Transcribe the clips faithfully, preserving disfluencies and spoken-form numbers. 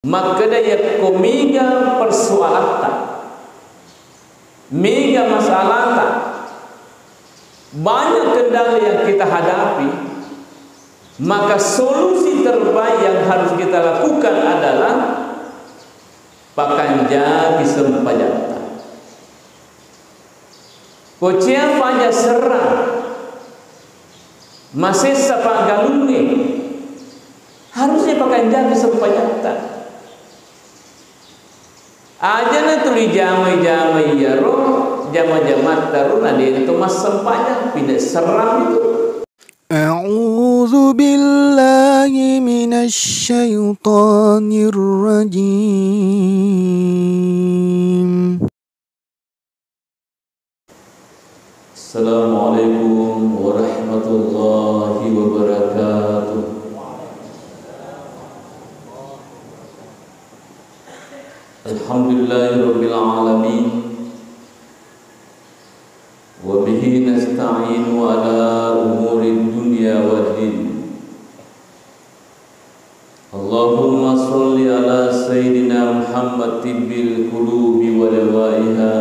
Makkeda yakko mega persoalatta, mega masalata, banyak kendala yang kita hadapi, maka solusi terbaik yang harus kita lakukan adalah pakanjaki sempajatta. Kocea paja serra, masessa paggalungnge, harusnya pakanjaki sempajatta. Ajana tuli jamai-jamai iyaro jama-jamatta ro, na de to massempajang, pinda serrang itu. أعوذ بالله من الشيطان الرجيم. السلام عليكم ورحمة الله وبركاته. الحمد لله رب العالمين. وبه نستعين على أمور الدنيا والدين. اللهم صل على سيدنا محمد طب القلوب ودوائها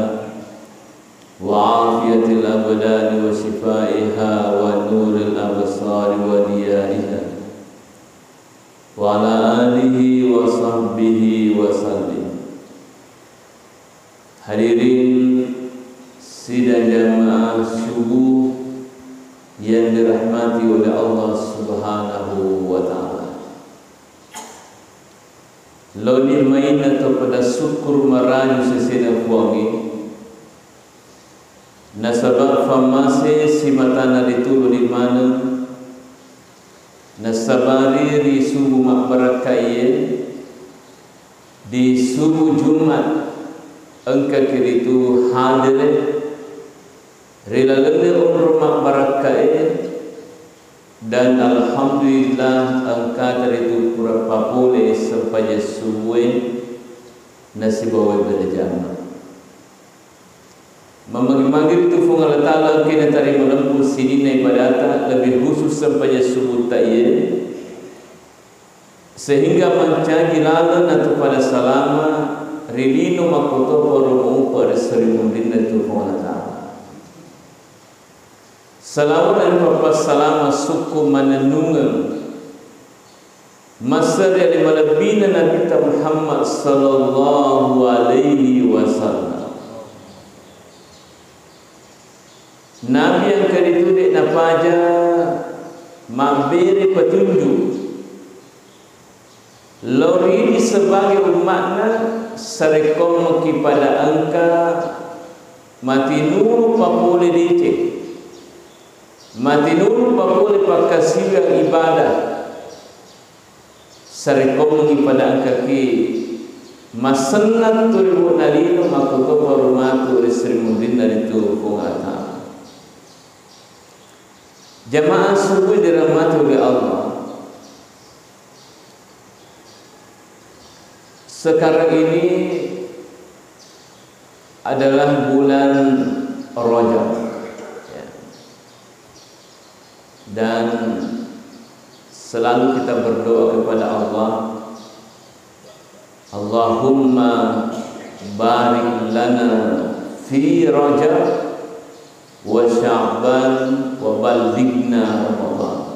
وعافية الأبدان وشفائها ونور الأبصار وضيائها وعلى آله وصحبه وسلم. Hadirin sidang jamaah subuh yang dirahmati oleh Allah Subhanahu wa Ta'ala. Laoni maina to pada syukur maraju sesena Puangnge, nasaba fammase simatana rituluni maneng, nasabari ri subuh mabbarakkaie, di subuh Jumat engkaki ritu hadere ri lalenna onrong mabbarakkae, dan alhamdulillah engkata ritu pura papole sempajang subuhe nasibawai berjamaah. Mammagi-magi ritu Puang Allah Ta'ala engkae natarima lempu sininna ibadata, lebih khusus sempajang subutta iye, sehingga mancaji laleng natu pada salama ri lino makkotoparo maupa ri seri munrinna tu Puang Allah Ta'ala. Salawat dan pappasalama sukku manennungeng massari ale malebbina Nabitta Muhammad sallallahu alaihi wasallam. Nabi engka ritu de napaja mabbere petunjuk lao ri idi sebagai umma'na, sarekkommeki pada engka matinulu papole deceng, matinulu papole pakkasiwiang ibadah, sarekkommeki pada engkaki masennang tu ri bu'na lino makkotoparo matu ri seri munrinna ritu Puang Allah Ta'ala. Jamaah subuh dirahmati oleh Allah. Sekarang ini adalah bulan Rajab. Ya. Dan selalu kita berdoa kepada Allah, Allahumma barik lana fi Rajab wa Sya'ban wa ballighna Ramadan.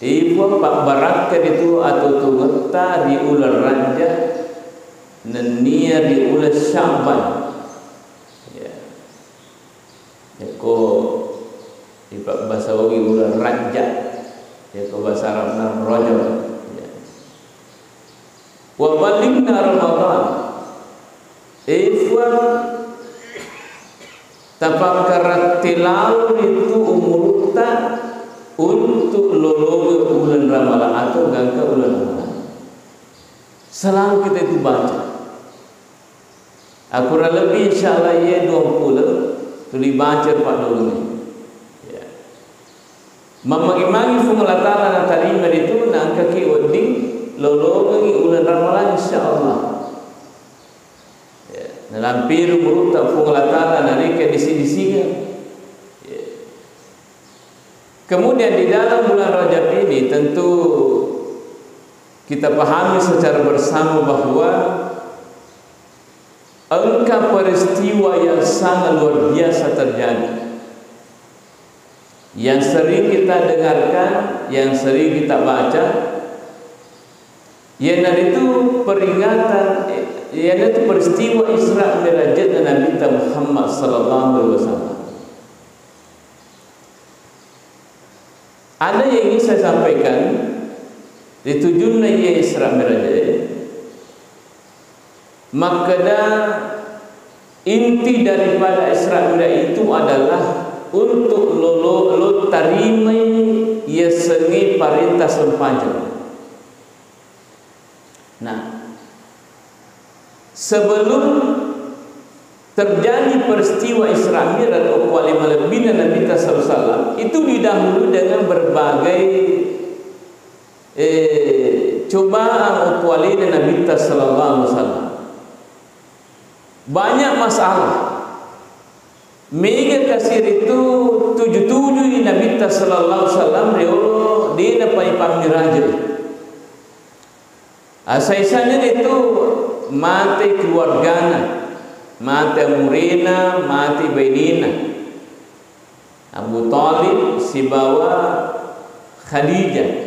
Ipuang pabbarakka ritu atau tungetta di uleng Rajab nennia di uleng Sya'ban. Ya. Yakko ipabbasa Ogi uleng Rajab, yakko bahasa Arabna Rajab. Ya. Wa ballighna Ramadan. E Puang, tapakkaratté lalo ritu umurutta untuk lolongeng uleng Ramalang atau gangka uleng Ramalang. Selalu kita itu baca. Akurang lebih insyaallah iye duang puleng tuli baca ri paddolongeng. Ya. Mammagi-magi Puang Allah Ta'ala natarima ritu, naengkaki wedding lolongengi uleng Ramalang, insyaallah. Ya. Nalampiri umurutta Puang Allah Ta'ala, nareka disi-disingeng. Ya. Kemudian di dalam bulan Rajab ini tentu Kita pahami secara bersama bahwa engka peristiwa yang sangat luar biasa terjadi, yang sering kita dengarkan, yang sering kita baca, iyanaritu peringatan, iyanaritu peristiwa Isra Mi'rajna Nabitta Muhammad sallallahu alaihi wasallam. Ada yang ingin saya sampaikan, ritujunna iya Isra Mi'raj e, makkeda inti daripada Isra Mi'raj itu adalah untuk lolo, lo tarimai yasengnge parenta sempajang. Nah, sebelum terjadi peristiwa Isra Mi'raj, okko ale malebbina Nabitta sallallahu alaihi wasallam, itu didahului dengan berbagai, eh, cobaan okko alena Nabitta sallallahu alaihi wasallam. Banyak masalah. Mega kasi ritu tuju-tujui Nabitta sallallahu alaihi wasallam riolo de napaipammiraji. Asai-asaina ritu mate keluargana, mate amurena, mate bainena. Abu Thalib sibawa Khadijah.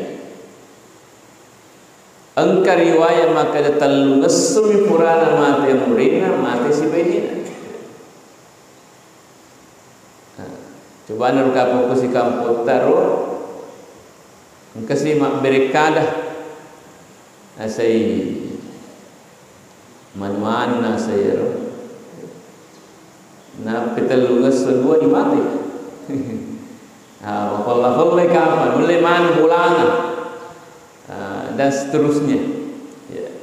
Engka riwayat makkeda tellungessumi purana mate amurena, mate sibainena. Nah, cobana ruka pokko sikampotta ro, engkasi mabberekkada, asai manu-manu nasai ro. Nappi tellungesso dua ni mate. Ah, mafolla-follai kapang, nulle maneng bolana. Ah, dan seterusnya. Ya.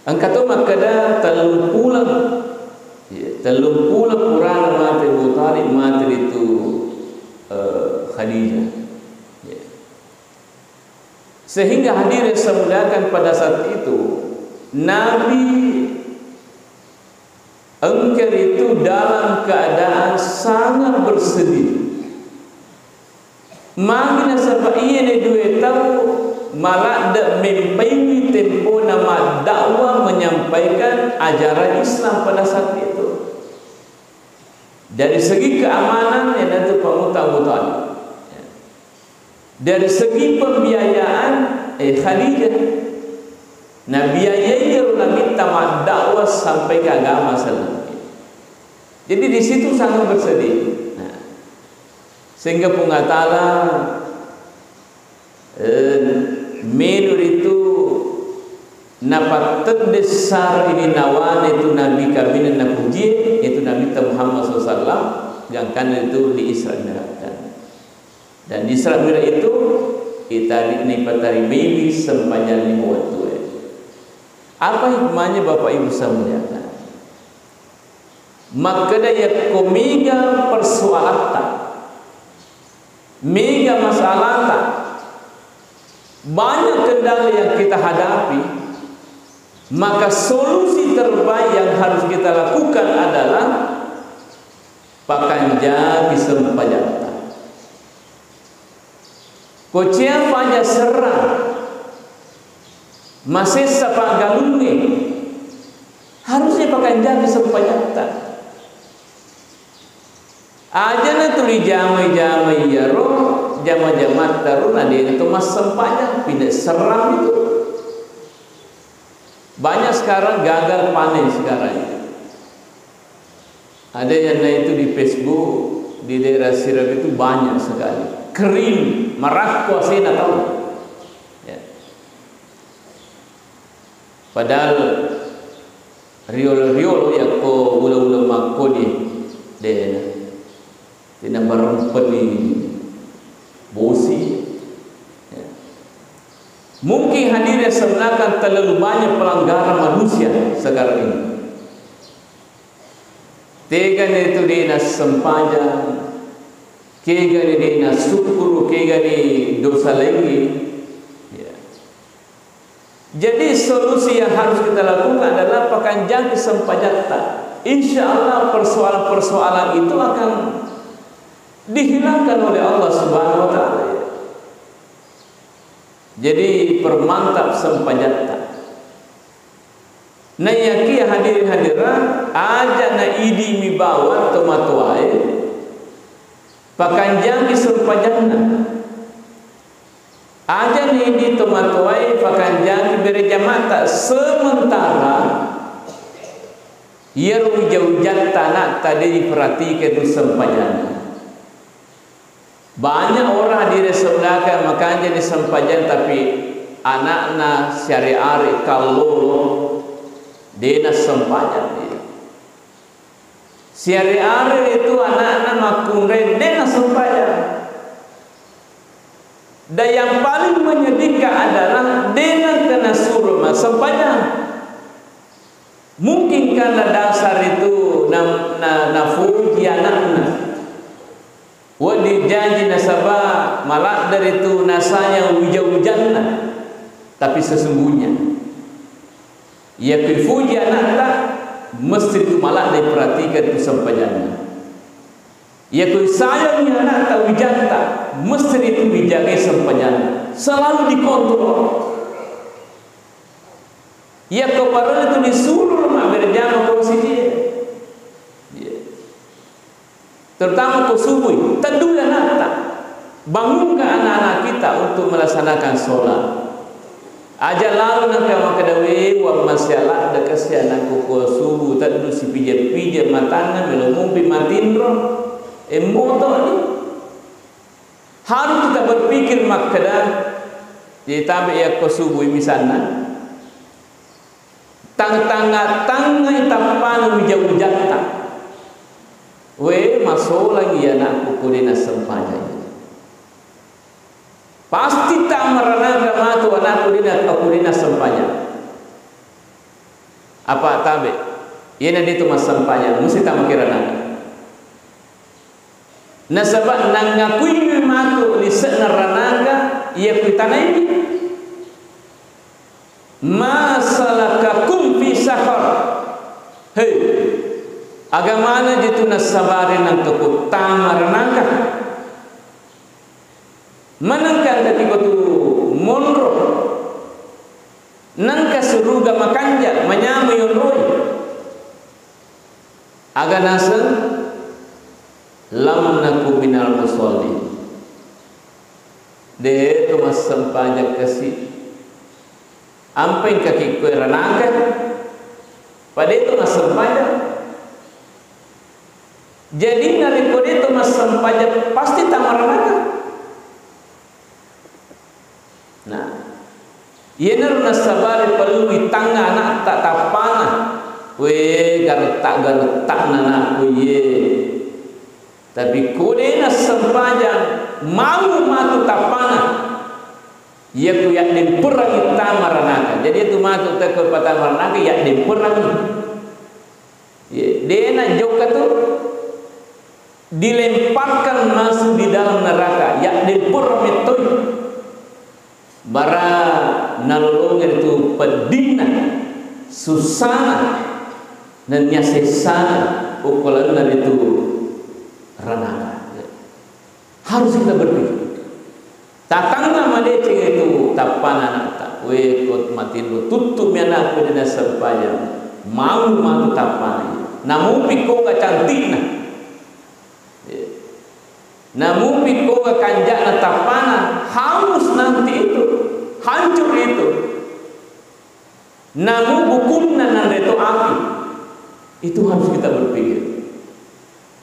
Engka to makkeda tellung puleng. Ya, tellung puleng purana mate Abu Thalib, mate ritu, eh, Khadijah. Ya. Sehingga hadirin saya muliakan, pada saat itu Nabi engka ritu dalam keadaan sangat bersedih. Magi nasaba iyana dua tau maladde mempaiwi tempona maddakwah menyampaikan ajaran Islam pada saat itu. Dari segi keamanan, iyanatu pangutang-utang. Dari segi pembiayaan, eh, Khadijah. Nabiayai iyaro Nabitta maddakwah sampai ke agama Islam. Jadi di situ sangat bersedih. Nah, sehingga Puang Allah Ta'ala, eh, melo ritu napattedde sara ini nawana itu Nabi kaminang napujie, itu Nabitta Muhammad sallallahu alaihi wasallam, gangkanna itu di Isra Mi'rajkan. Dan di Isra Mi'raj itu, itari-, nipatarimaiwi sempajang lima wettu e. Apa hikmahnya, Bapak Ibu saya muliakan? Makkeda yakko mega persoalatta, mega masalahta, banyak kendala yang kita hadapi, maka solusi terbaik yang harus kita lakukan adalah pakanjaki sempajatta. Ko cia paja serrang, masessa paggalungnge, harusnya pakanjaki sempajatta. Ajana tuli jama-jama iyaro, jama-jamatta ro, na de'na to massempajang, pindah serrang itu. Banyak sekarang gagal panen sekarang itu. Ada yang naik itu di Facebook, di daerah Sidrap itu banyak sekali. Kering, marakko asena tau. Ya. Padahal riolo-riolo yakko ula-ula makkoni de'na. Tina barempeni bosi. Ya. Mungkin hadirin sebenarnya terlalu banyak pelanggaran manusia sekarang ini. Tegani tu de'na sempajang, kegani de'na sukkuru, kegani dosa lainnya. Ya. Jadi solusi yang harus kita lakukan adalah pakanjaki sempajatta. Insya Allah persoalan-persoalan itu akan dihilangkan oleh Allah Subhanahu wa Ta'ala. Jadi, permantap sempajatta. Naiyakiya hadirin hadirat, aja na idi mi bawang tomatoae, pakanjaki sempajanna. Aja na idi tomatoae, pakanjaki berejamata sementara iyaro wija-wijatta ana'ta de diperhatikang tu sempajanna. Banyak orang hadirin saudara makanjani sempajang, tapi anakna siare-are kallolo, dena sempajang dia. Siare-are itu anakna makkunrai dena sempajang. Dan yang paling menyedihkan adalah dena kena suruh massempajang. Mungkin karena dasar itu na, na, nafuji anakna. Wedding jaji nasaba maladde ritu nasayang wija-wijanna. Tapi sesungguhnya, iya kui fuji anakta, mesti ritu maladde perhatikan tu sempajanna. Iya kui sayangi anakta wijatta, mesti ritu wijagai sempajanna. Selalu dikontrol. Iya ko parellu tu disuruh ma berjamaah ko sidie. Iya. Terutama ko subui, teddui anakta. Bangunkan anak-anak kita untuk melaksanakan sholat. Aja lalo nengka makkeda, "We, wa masiala de kasi anakku ko subuh teddu sipija-pija matanna melo mumpi matinro." Emboto ni. Harus kita berpikir makkeda, jadi tabe yakko subui misalna, Tang-tangnga-tangngai tappana wija-wijatta. We, masolangi anakku ko de nassempajang. Pasti tamaranaka matu anakku de na-, ko de nassempajang. Apa tabe? Iyena de tu massempajang, musti tamakiranaka. Nasaba nangakuiwi matu lise'na ranaka iya kuitanaiwi. Ma salakakum fi saqar? Hei, aga maneng ji tu nassabari nengka kuttama ranaka? Manengka engka tiko tu monro, nengka suruga makanja, manyameng yonroi. Aga naseng? Lam naku minal musallin. De tu massempajang kasi. Ampai engka kikkoe ranaka, pa de tu massempajang. Jadi narekko de tu massempajang, pasti tamaranaka. Nah, iyanaro nassabari perlui tangnga anakta tappana. We, garetta-garetta'na anakku iye. Tapi ko de nassempajang, mau matu tappana. Iya ku yaddemperangi tamaranaka. Jadi itu matu tekko patamaranaka yaddemperangi. Ye, dena jokka tu dilemparkan masuk di dalam neraka, yaddemperang mettoi. Bara nalolongeng ritu peddinna, sussana, nennia sessana, ukkolanna ritu ranaka. Harus kita berpikir. Tatangnga madeceng itu tappana anakta. We, ko matinro tuttu mi anakku de nassempajang. Mau matu tappana. Namupi koga cantikna. Namupi koga kanja'na tappana, hangus nanti itu, hancur itu. Namu bukunna nanre to api. Itu harus kita berpikir.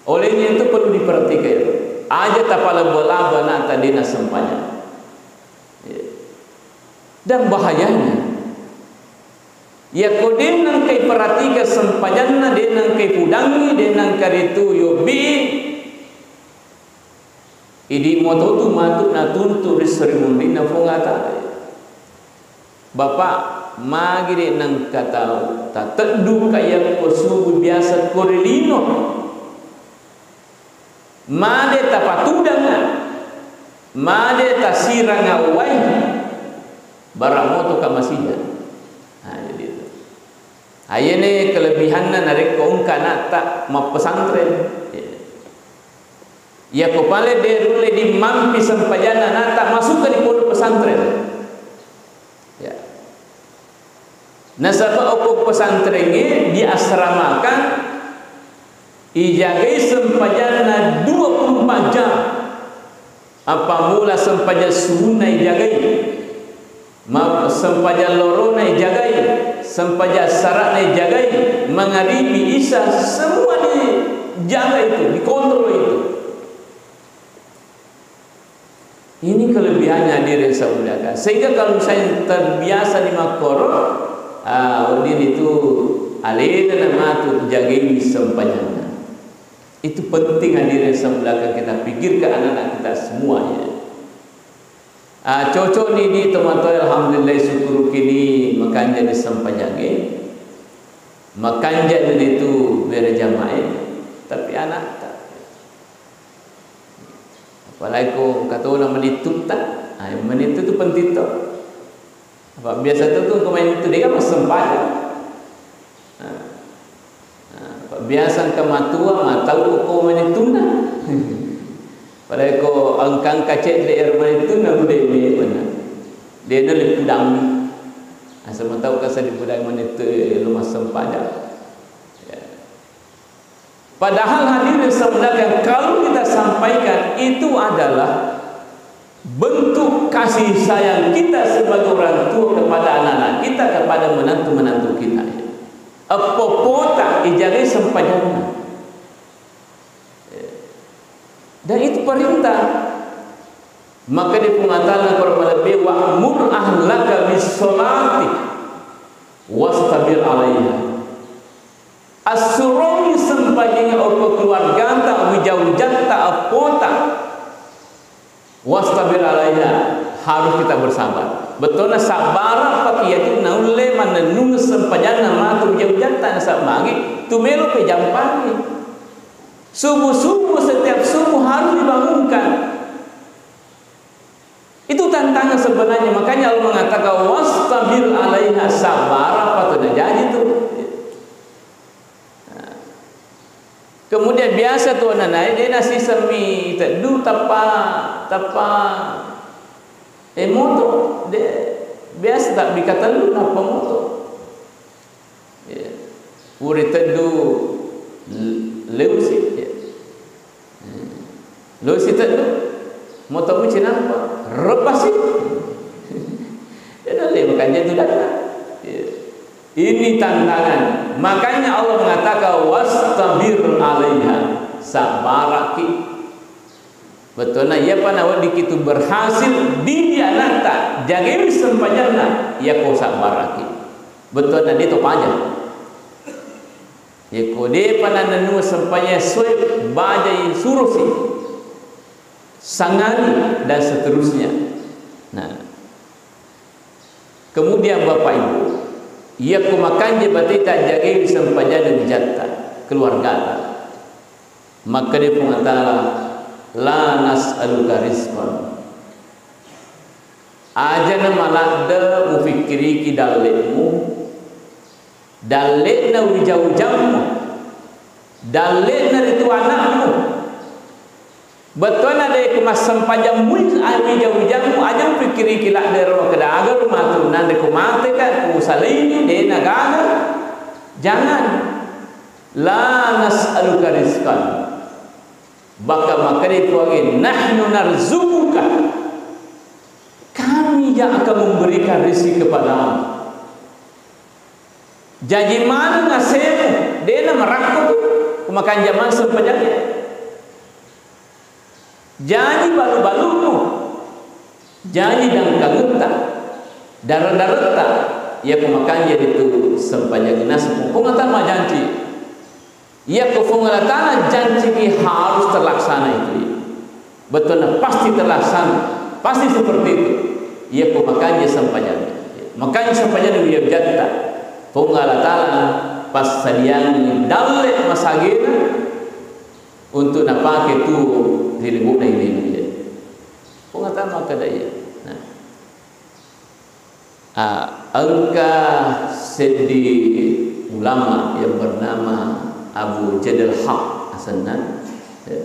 Olehnya itu perlu diperhatikan. Aja tapalebbo-labbo anakta de nassempajang. Ya. Dan bahayanya, yakko de nengkai perhatikan sempajanna, de nengkai pudangi, de nengka ritu yobbi, idi moto tu matu natuntu ri seri munrinna Puang Allah Ta'ala. Bapak, magi de nengka tau tatedduka yakko subuh biasa ko ri lino? Made tapatudangnga, made tasiranga uwai, barang motoka masija. Nah, jadi itu. Ayene kelebihanna narekko engka anakta mappesantren. Yako pale de rulle dimampi sempajanna anakta, masukka di pondok pesantren. Nasaba okko pesantrengnge diasramakan, ijagai sempajanna dua puluh empat jam. Appammula sempajang subunna ijagai, ma-, sempajang lorona ijagai, sempajang asara'na ijagai, mangaribi, isa, semua dijaga itu, dikontrol itu. Ini kelebihannya hadirin yang saya muliakan. Sehingga kalau misalnya terbiasa di makkoro, ah, wedding itu alena namatu jagaiwi sempajanna. Itu penting hadirin yang saya muliakan, kita pikirkan anak-anak kita semuanya. Ah, cocok ni di teman-teman, alhamdulillah, syukur kini makanjani sempajange. Makanjani itu berjamaah, tapi anak tak. Apalagi ko engka tona manittutta, ah, manittu tu penting to. Apa biasa tu, tu ko manittu dega massempajang. Ah. Ah, apa biasa engka matua, matau ko manittunna. Padahal ko engka-engka cedde ero manittunna, udah ini benar. Dia nulis pudammi. Asal matau kasa di pudang manittu lo massempajang. Ya. Padahal hadirin sebenarnya kalau kita sampaikan itu adalah bentuk kasih sayang kita sebagai orang tua kepada anak-anak kita, kepada menantu-menantu kita. Eppo-pota ijagai sempajanna. Dan itu perintah. Maka di Puang Allah Ta'ala Quran malebbi, "Wa'mur ahlaka bis-sholati wastabir 'alaiha." Assuromi sempajangnge okko keluargata, wija-wijatta, eppota. Wastabir 'alaiha, harus kita bersabar. Bettuanna sabbara paki iyatu naulle mannennungeng sempajanna matu wija-wijatta, nasaba magi tu melo pejampangi. Subuh-subuh, setiap subuh harus dibangunkan. Itu tantangan sebenarnya. Makanya Allah mengatakan, "Wastabir 'alaiha", sabar apa tu najaji tu. Nah. Kemudian biasa tu anak naik, dia nasi semi tedu tapa, tapa, eh, moto. Dia biasa tak bika telu napa moto. Ya. Puri teddu l-, leusi, ya. Leusi teddu, motomu cinampa, repasi. Ya, dan lewat kan dia tu datang. Ya. Ini tantangan. Makanya Allah mengatakan, "Wastabir 'alaiha." Sabaraki. Bettuanna, iyapa naweddikki tu berhasil didik anakta, jagaiwi sempajanna, iyako sabbaraki. Bettuanna, de to paja. Iyako depa nannennung sempajang soe, bajai surosi, sangani, dan seterusnya. Nah, kemudian Bapak Ibu, iyako makanja bateta, jagaiwi sempajanna wijatta, keluargata. Makkeda Puang Allah Ta'ala, "La nas'aluka rizqan." Ajana maladde mufikkiriki dalle'mu, dalle'na wija-wijammu, dalle'na ritu anakmu. Bettuanna de ku massempajang mui-, wija-wijammu, aja mufikkiriki ladde ro makkeda aga ro matu, nanre ku mateka, ku salaini, de nagaga. Jangan. "La nas'aluka rizqan." Bahkan makkeda Puangnge, "Nahnu narzuquka." Kami yang akan memberikan rezeki kepadamu. Jaji maneng asemu, dena marakko tu, ku makanja maneng sempajangnge. Jaji balu-balummu, jaji dangkangetta, dare-daretta, iyako makanja ritu sempajangnge naseng Puang Allah Ta'ala majanci. Iyako Puang Allah Ta'ala janciki harus terlaksana itu. Bettuanna pasti terlaksana, pasti seperti itu. Iyako makanja sempajangnge, makanja sempajangnge wijatta, Puang Allah Ta'ala passadiangi dalle masagena, untuk napake tu ri lebo'na inewe. Puang Allah Ta'ala makkeda iya. Nah. Ah, engka seddi ulama yang bernama Abu Jadal Haq asenna. Ya.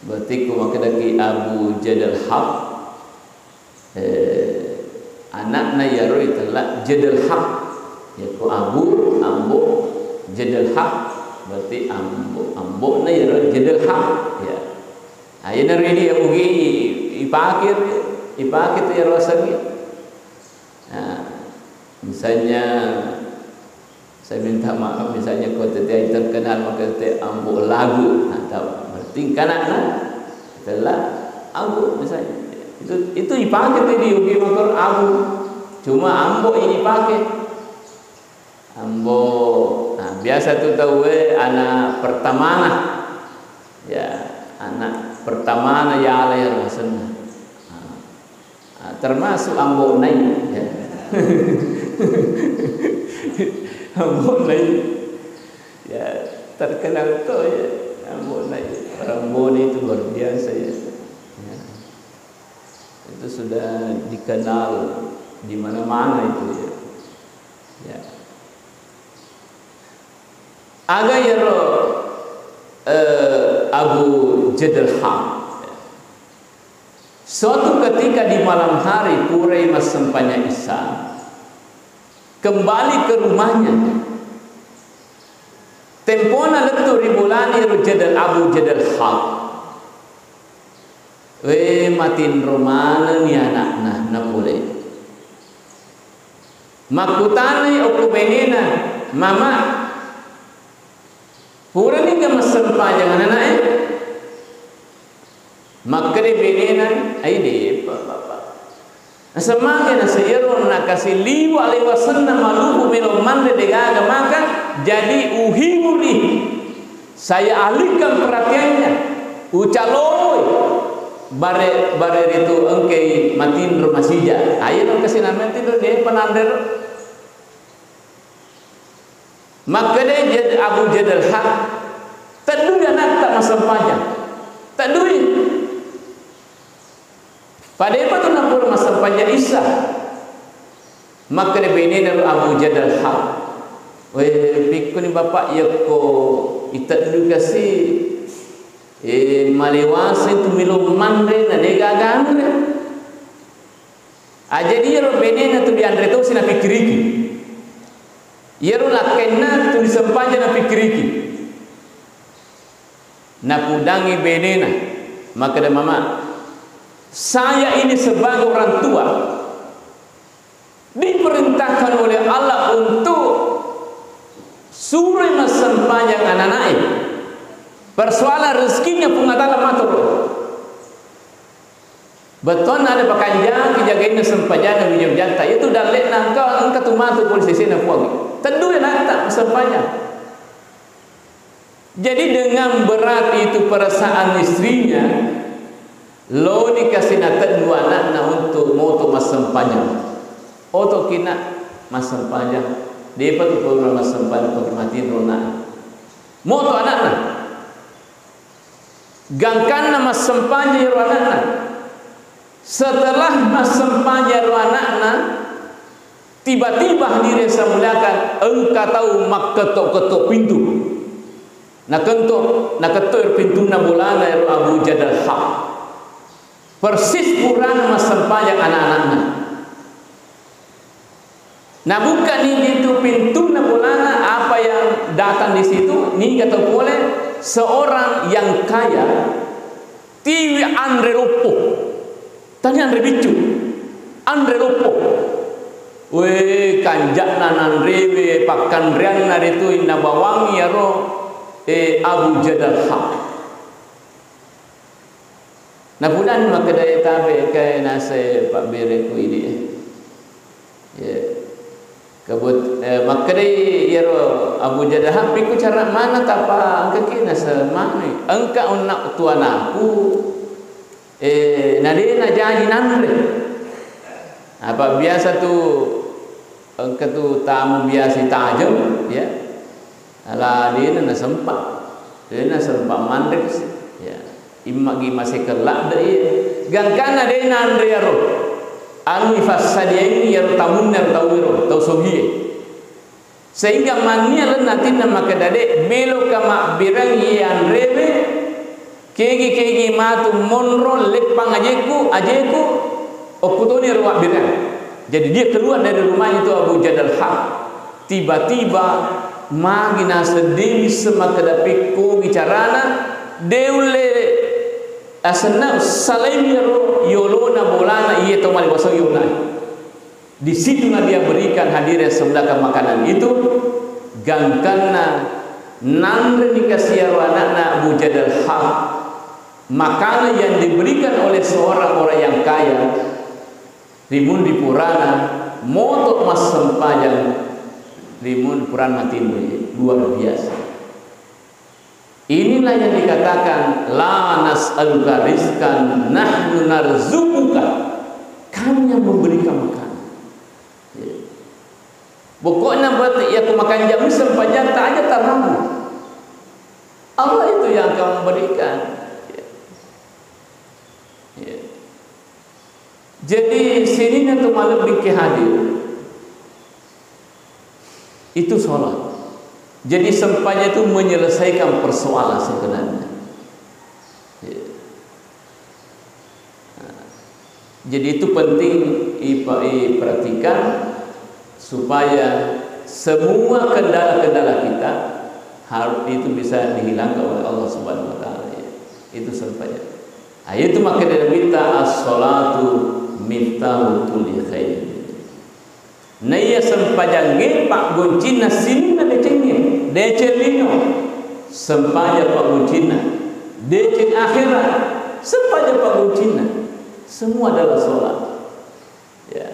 Berarti ku makkedaki Abu Jadal Haq, eh, anak Nah, iyaro itella jadal haq. Yakko Abu, Ambo, jadal haq. Berarti Ambo, Ambo'na iyaro jadal haq. Ya. Nah, iyanaro idi Abu Gi ipake, ipake tu iyaro asengnge. Nah, misalnya, saya minta maaf, misalnya ko tette terkenal maka tette Ambo Lagu, nah, tahu. Berarti engkana na itella Abu misalnya. Itu, itu ipake tu di Ugi Makor Abu. Cuma Ambo ini pake. Ambo, nah, biasa tu tauwe anak pertamana. Ya, anak pertamana ya ala ya rasenna. Nah, Ah, termasuk Ambo Nai, ya. Ambo Nai. Ya, terkenal tuh, ya, Ambo Nai. Orang Bone itu luar biasa, ya. Ya. Itu sudah dikenal di mana-mana itu, ya. Ya. Aga iyaro, eh, Abu Jadal Ham. Suatu ketika di malam hari, purai massempajang Isya, kembali ke rumahnya. Tempona lettu ri bolana iyaro Jadal, Abu Jadal Ham. We, matinro manenni ana'na napole. Makkutanai okko benena, "Mama, purani ga massempajang anana'e?" Makkeda benena, "Ai, de'pa, Bapak." Nasemmage naseng iyaro nakasi liwa' lewasenna maluhu melo manre degaga makan, jadi uhiburi. Saya alihkan perhatiannya, ucaloi bare, bare ritu engkai matinro masija. Ayo dong kasi namatinro, de'pa nanrero. Makkeda Jad-, Abu Jadal Haq, "Teddui anatta massempajang. Teddui." Padepa tu napura massempajang Isya. Makkeda benena ro Abu Jadal Haq, "We, pikkuni Bapak yakko iteddu kasi, eh, malewasa itu melo manre na degaga anre." Ah, jadi iyaro benena tu dianre tosi napikkiriki. Iyaro lakkainna tu disempajang napikkiriki. Napudangi benena, makkeda, "Mama, saya ini sebagai orang tua diperintahkan oleh Allah untuk suruh massempajang anana'e. Persoalan rezekinya Puang Allah Ta'ala matur." Bettuanna ada pakanjaki jagainna sempajanna wija-wijatta. Itu dalle'na engka, engka tu matu pole sesena Puang. Teddui anatta sempajang. Jadi dengan berat itu perasaan istrinya, loni kasi nateddu ana'na untuk moto massempajang. Oto kina massempajang. Depa tu pura massempajang pake matinro na. Moto ana'na. Gangkanna massempajang iyaro ana'na. Setelah massempajang iyaro ana'na, tiba-tiba, hadirin yang saya muliakan, engka tau makketto-ketto pintu. Nakento-, naketto iyaro pintunna bolana iyaro Abu Jadal Haq. Persis purana massempajang ana'-ana'na. Nabukkani itu pintunna bolana, apa yang datang di situ, niga tau pole, seorang yang kaya, tiwi anre loppo. Tania anre biccu, anre loppo. We, kanja'na nanrewe, pakkanreanna ritu inna bawangi iyaro, eh, Abu Jadal Haq. Napudani makkedae tabe kae naseng pabbereku idi e. Ye. Kebut-, eh, makkedai iyaro Abu Jadal Haq, "Pikku cara mana tapa engkaki?" Naseng manu, "Engka onna tuanaku, eh, nade najaji nanre." Apa biasa tu engka tu tamu biasa tajeng, ya. Ala dena nasempa. Dena sempa manre kasi. Ya. Immagi masekeng ladde iya. Gangkanna dena anre iyaro. Anu ifassadiangi iyaro tamunna iyaro tau ero, tau sogie. Sehingga mania lenna atinna makkeda de, meloka mabbirangi iye anrewe, kegi-kegi matu monro leppang ajeku, ajeku, okkutoni ero mabbirang. Jadi dia keluar dari rumahnya itu Abu Jadal Haq. Tiba-tiba magi naseddewi semakkeda pekkogi carana, de ulle asenna salaimi ro yolona bolana iye to maliwasang yolona. Di situlah dia berikan hadirin semuliakan makanan itu, gangkanna nanreni kasiaro anakna Abu Jadal Haq. Makanan yang diberikan oleh seorang orang yang kaya, rimunri purana, moto massempajang, rimunri purana matinro, luar biasa. Inilah yang dikatakan, "La nas'aluka rizqan, nahnu narzuquka." Kami yang memberikan makanan. Ya. Pokoknya berarti ya, ko makanjang sempajatta aja taramu. Allah itu yang akan memberikan. Ya. Ya. Jadi, sininna tu malebbi ki hadir, itu sholat. Jadi, sempajang itu menyelesaikan persoalan sebenarnya. Ya. Nah, jadi, itu penting ipa-, iperhatikan supaya semua kendala-kendala kita harus itu bisa dihilangkan oleh Allah Subhanahu wa Ta'ala, ya. Itu sempajang. Nah, itu makanya Nabitta, "As-sholatu miftahu kulli khair." Naiya sempajangnge paggoncinna sininna decengnge, deceng lino. Sempajang paggoncinna, deceng akhirat, sempajang paggoncinna. Semua adalah sholat. Ya.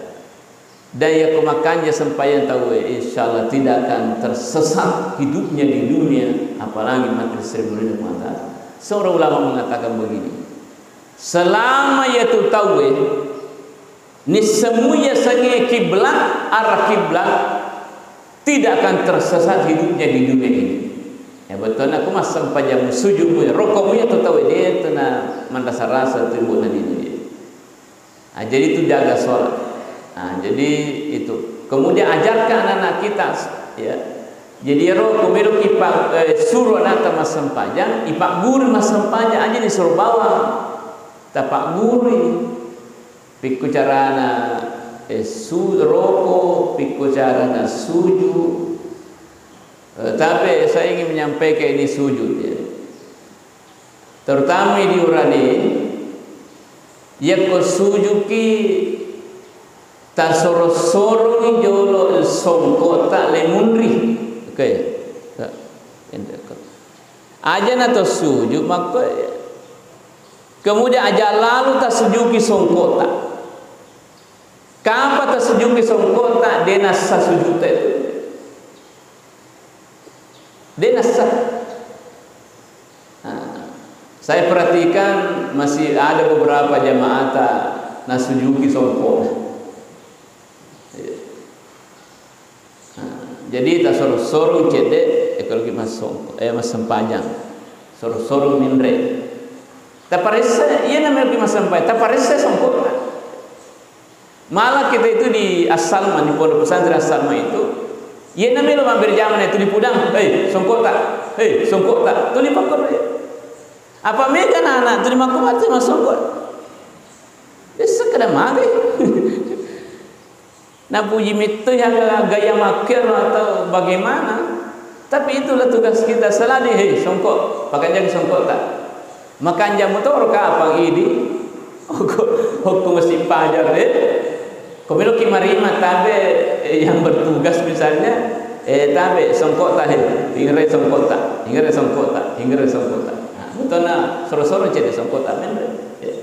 Dan yakko makanja sempajang tauwe, insya Allah tidak akan tersesat hidupnya di dunia, apalagi mati ri serumurina. Seorang ulama mengatakan begini, selama yatu tauwe nissemui yasengnge kiblat, arah kiblat, tidak akan tersesat hidupnya di dunia ini. Ya, bettuanna ko massempajang, sujudmu, rokokmu yatu tauwe, de tena manrasa-rasa tu ibu'na di dunia. Ah, jadi itu jaga sholat. Ah, jadi itu. Kemudian ajarkan anak-anak kita, ya. Jadi ero ko meloki pa-, eh, suro anakta massempajang, ipagguru massempajang, aja ni suro bawang. Tapaggurui. Pikku carana, eh, su-, roko, pikku carana sujud. Eh, tapi saya ingin menyampaikan ini sujud, ya. Terutama di urane, yakko sujuki, tasoro-sorongi jolo songkota lemunri. Oke. Aja na to sujud makko. Kemudian aja lalu tasujuki songkota. Kapa tasujuki songkota, de nassa sujudta itu. De nassa. Nah, saya perhatikan masih ada beberapa jamaata nasujuki songkota. Iya. Nah, jadi tasoro-sorong cedde, eh, kalau kita masuk, eh, massempajang. Soro-sorong minre. Taparessa, iya namanya kita massempajang. Taparessa songkota. Malah kita itu di As-Salman, di pondok pesantren As-Salman itu, iya namanya lo mampir zaman itu di Pudang, "Hei, songkota, hei, songkota." Tuli pakkorre. Apa mega anak-anak tuli makko mati massongkota. Biasa kada mati. Napuji metto yang gaya makkero atau bagaimana? Tapi itulah tugas kita selalu, "Hei, songkok, pakanjaki songkokta." Makanja motoro kapang idi. Okko, okko mesti pajar, eh. Ko meloki marima tabe, eh, yang bertugas misalnya, eh, tabe songkokta, hei, hingre songkokta, hingre songkokta, hingre songkokta. Nah, betona soro-soro cedde songkokta menre. Eh.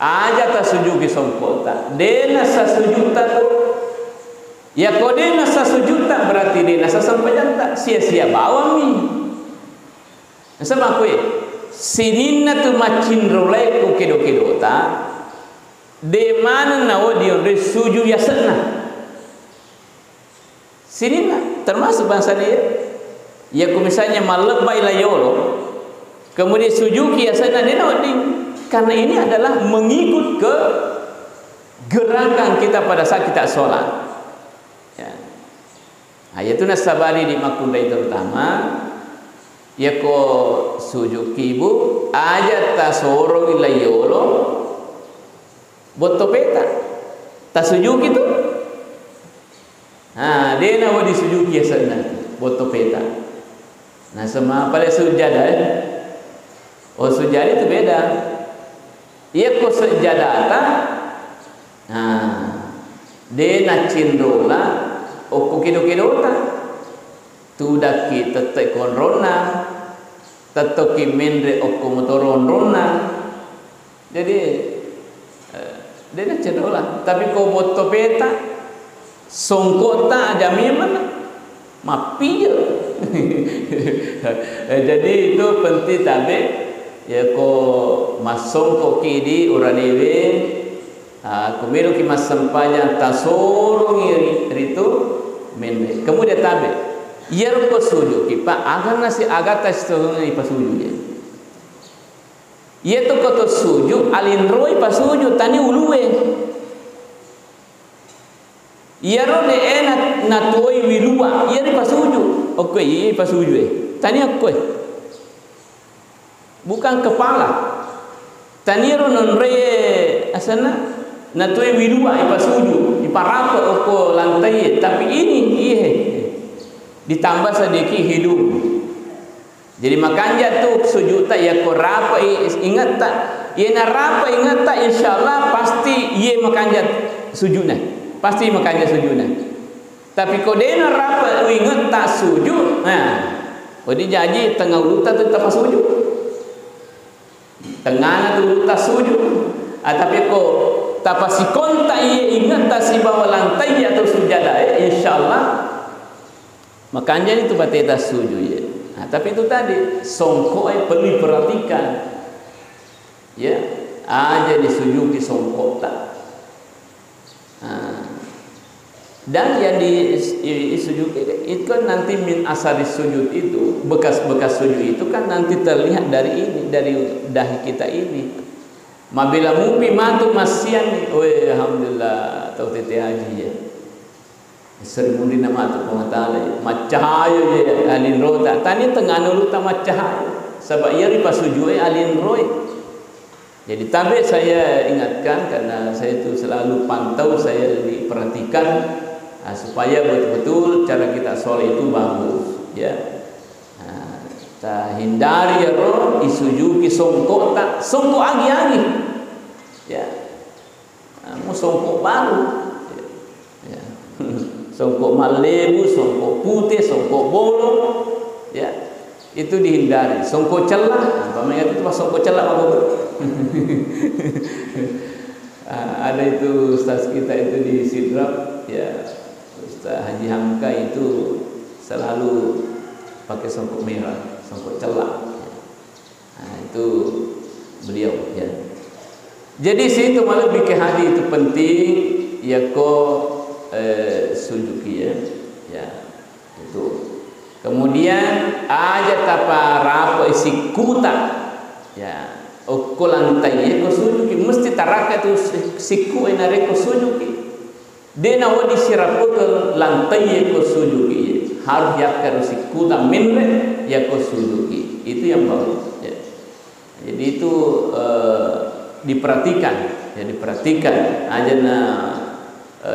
Aja tasujuki songkota. De nassa sujutta tu. Yako de nassa sujutta, berarti de nassa sempajanta. Sia-sia bawammi. Nasaba koe, sininna tu maccinrolai ko kedo-kedota, de maneng nawedding onroi suju yasenna. Sininna, termasuk bangsa dia. Yako misalnya mallebbai la yolo, kemudian sujuki yasenna, de nawedding. Karena ini adalah mengikut ke gerakan kita pada saat kita sholat. Ya. Nah, yatu nassabari di makkunrai terutama, yako sujuki ibu, aja tasorongi la yolo, botto peta. Tasujuki tu? Ha, de' nawedding sujuki asenna, botto peta. Naseng mapale sujada, eh. Oh, sujada itu beda. Iyako sujadata, ha, de' naccinrola okko kedo-kedota. Tudakki tette' konronna, tettoki menre' okko motoro onronna. Jadi, eh, de' naccinrola. Tapi ko botto peta, songko'ta aja memang mappijeng. Eh, jadi itu penting tabe, ya ko massongkoki di uranewe, ah, ko meloki massempajang tasorongi ri-, ritu menre'. Kemudian tabe, iyaro ko sujuki, Pak, aga nasi-, aga tasitongengi pasuju, ya. Iyatu ko to suju, alinroi pasuju, tania ulue. Iyaro de'e na-, natuoi wilua, iyari pasuju. Okkoe, iya pasuju e. Tania okkoe. Bukan kepala. Taniaro nonroe asenna, natuoi wilua ipasuju, iparape okko lantai e. Tapi ini, iye. Ditambah sedikit hidung. Jadi makanja tu sujudta, iyako rapai ingetta. Iyena rapai ingetta, insyaallah pasti iye makanja sujudna. Pasti makanja sujudna. Tapi ko de'na rapai ingetta sujud, nah, wedding jaji tengnga ulutta tu tapasuju. Tengngana tu ulutta sujud. Ah, tapi ko tapasikonta iye ingetta sibawa lantai atau sujada, eh, insyaallah makanjani tu bateta suju, ya. Nah, tapi itu tadi, songko e perlu diperhatikan. Ya, aja disujuki songkota. Nah, dan yang di, i-, disujuki itu kan nanti min asari sujud itu, bekas-bekas sujud itu kan nanti terlihat dari ini, dari dahi kita ini. Mabela mupi matu massianni, we, alhamdulillah, tau tete haji, ya. Sering mundinna matu Puang Taala, maccahaya je alinrota. Tania tengngana ulutta maccahaya. Saba iya ripasujue alinroe. Jadi tabe saya ingatkan, karena saya itu selalu pantau, saya diperhatikan, ah, supaya betul-betul cara kita sholat itu bagus, ya. Nah, tahindari ero isujuki songkota, songko agi-agi. Ya. Nah, mau songkok baru. Ya. Songkok mallebu, songkok pute, songkok bolong. Ya. Itu dihindari. Songkok cella, apa mereka itu pas songkok cella apa? Ah, ada itu ustaz kita itu di Sidrap, ya. Ustaz Haji Hamka itu selalu pakai songkok merah, songkok cella. Nah, itu beliau, ya. Jadi situ malah bikin hadis itu penting, ya ko, eh, sujuki, ya. Ya, itu. Kemudian aja taparapo sikkuta. Ya, okko lantai ko sujuki mesti taraka tu si-, sikku e narekko sujuki. De' nawedding sirapukeng lantai ko sujuki, harus yakkaro sikkuta menre' yako sujuki. Itu yang bagus, ya. Jadi itu, eh, diperhatikan, ya, diperhatikan. Aja na,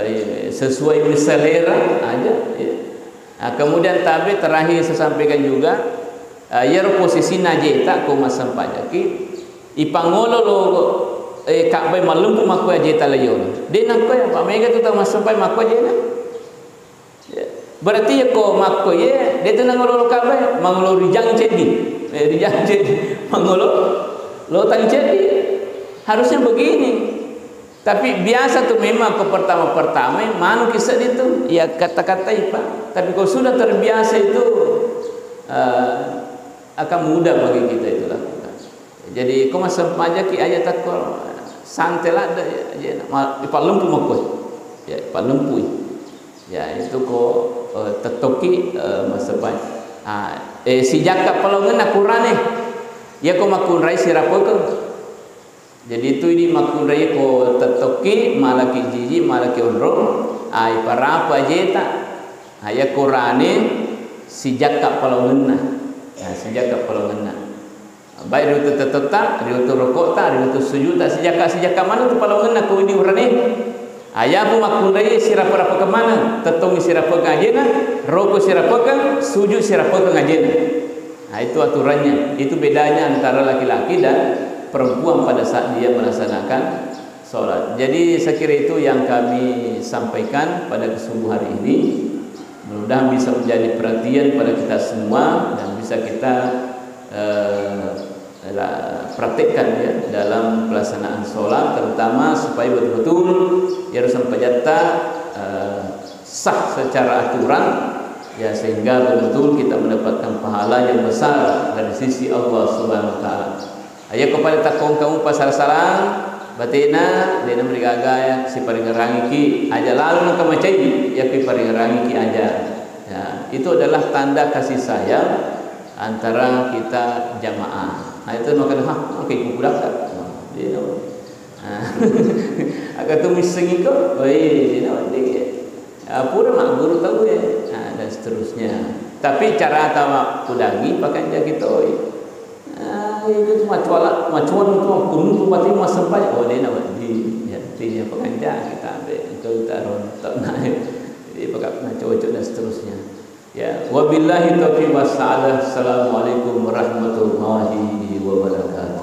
eh, sesuai selera aja, ya. Nah, kemudian tabe terakhir saya sampaikan juga, eh, iyaro posisi najeta ko massempajaki, ipangolo lo, eh, Ka'bah mallempu makko ajeta laiyolo. De' nakko apa mega tu tau massempai makko ajena. Ya. Berarti ya ko makko ye, de' tu nangolo lo Ka'bah, mangolo rijang ceddi. Eh, rijang ceddi. Mangolo lotang ceddi. Harusnya begini. Tapi biasa tu memang ko pertama-pertama, manuki seddi tu, ya kata-katai, Pak. Tapi kalau sudah terbiasa itu, eh, akan mudah bagi kita itu lakukan. Jadi, ko massempajaki aja takko santai ladde, ya, ya, ma-, ipallempu makko. Ya, ipallempui. Ya, itu ko, eh, tettoki, eh, massempajang. Ah, eh, sijakka palaungenna kurane. Ya ko makkunrai sirapokeng. Jadi itu idi makkunrai ko tettokki, malaki jiji, malaki onrong, ai parapa jeta. Ai yakorane sijakka palaungenna. Nah, sijakka palaungenna. Baik riwettu tettetta, riwettu rokokta, riwettu sujudta, sijakka, sijakka maneng tu palaungenna ko idi urane. Ayapo makkunrai sirapeng-rapekeng maneng, tettongi sirapekeng ajena, roko sirapekeng, sujud sirapekeng ajena. Nah, itu aturannya. Itu bedanya antara laki-laki dan perempuan pada saat dia melaksanakan sholat. Jadi, saya kira itu yang kami sampaikan pada subuh hari ini. Mudah-mudahan bisa menjadi perhatian pada kita semua dan bisa kita, eh, la-, praktekkan, ya, dalam pelaksanaan sholat, terutama supaya betul-betul ya harus sampai jata, eh, sah secara aturan, ya, sehingga betul-betul kita mendapatkan pahala yang besar dari sisi Allah Subhanahu wa Ta'ala. Aja ko pada takkongkang upa sala-salang, batena, dena merigaga ya, siparingerangiki aja lalu nengka macai, ya, piparingerangiki aja. Ya, itu adalah tanda kasih sayang antara kita jamaah. Nah, itu makanya, "Hah, oke, kukuraka." Nah, dia tahu. Nah, agak tuh miseng itu, oh iya, dia tahu, dia. Ya, pura mak guru tahu ya. Nah, dan seterusnya. Tapi cara tawa kudangi pakai jaki toi. Ah, itu cuma cuala, cuma cuan itu, kunu tuh pati mas sempai. Oh, dia nama di, ya, artinya pakai jaki tabe. Itu taruh tak naik. Jadi pakai, nah, cocok dan seterusnya. Ya, wabillahi taufiq was sa'adah. Assalamualaikum warahmatullahi wabarakatuh.